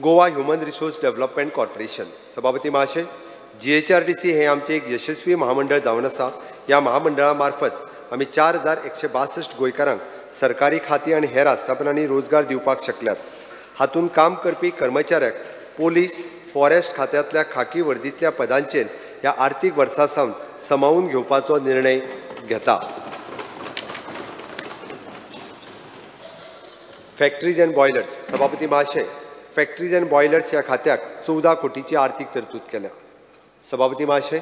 Goa human resource development corporation. सभापती महाशय, GHRDC हे आमचें एक यशस्वी महामंडळ जावन आसा. ह्या महामंडळा मार्फत आमी 4162 गोंयकारांक सरकारी खातीं आनी हेर आस्थापनांनी रोजगार दिवपाक शकल्यात. हातूंत काम करपी कर्मचाऱ्याक पोलीस, फॉरेस्ट खात्यांतल्या खाकी वर्दींतल्या पदांचेर ह्या आर्थीक वर्सा सावन समावून घेवपाचो निर्णय घेता. Factories and boilers. सभापती महाशय, फॅक्टरीज अँड बॉयलर्स ह्या खात्याक 14 कोटीची आर्थीक तरतूद केल्या. सभापती महाशय,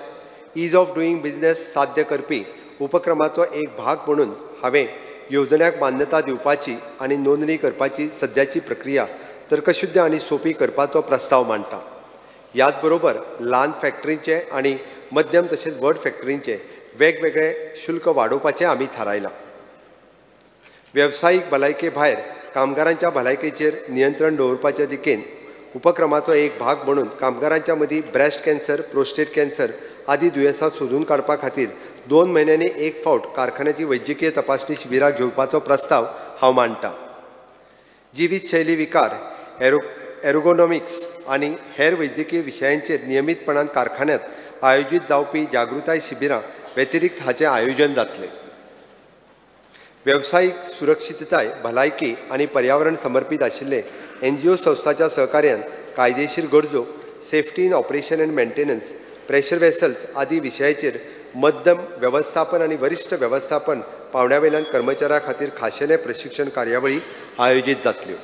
ईज ऑफ डुईंग बिझनेस साध्य करपी उपक्रमाचो एक भाग म्हणून हांवें येवजण्याक मान्यता दिवपाची आनी नोंदणी करपाची सद्याची प्रक्रिया तर्कशुद्ध आनी सोपी करपाचो प्रस्ताव मांडटा. ह्याच बरोबर ल्हान फॅक्टरींचे आनी मध्यम तशेंच व्हड फॅक्टरींचे वेगवेगळे शुल्क वाडोवपाचें आमी थारायलां. वेवसायीक भलायके भायर कामगारांच्या भलायकेचेर नियंत्रण दवरपाच्या दिकेन उपक्रमाचो एक भाग म्हणून कामगारांच्या मदीं ब्रेस्ट कॅन्सर, प्रोस्टेट कॅन्सर आदी दुयेंसां सोदून काडपा खातीर 2 म्हयन्यांनी एक फावट कारखान्याची वैजकीय तपासणी शिबिरां घेवपाचो प्रस्ताव हांव मांडटा. जिवीत शैली विकार, एरोगोनॉमिक्स आनी हेर वैद्यकीय विशयांचेर नियमीतपणान कारखान्यांत आयोजीत जावपी जागृताय शिबिरां व्यतिरिक्त हाचें आयोजन जातलें. वेवसायीक सुरक्षितताय, भलायकी आनी पर्यावरण समर्पीत आशिल्ले NGO संस्थाच्या सहकार्यान कायदेशीर गरजो, safety in operation and maintenance, pressure vessels आदी विशयाचेर मध्यम वेवस्थापन आनी वरिश्ठ वेवस्थापन पावंड्या वयल्यान कर्मचाऱ्यां खातीर खाशेले प्रशिक्षण कार्यावळी आयोजीत जातल्यो.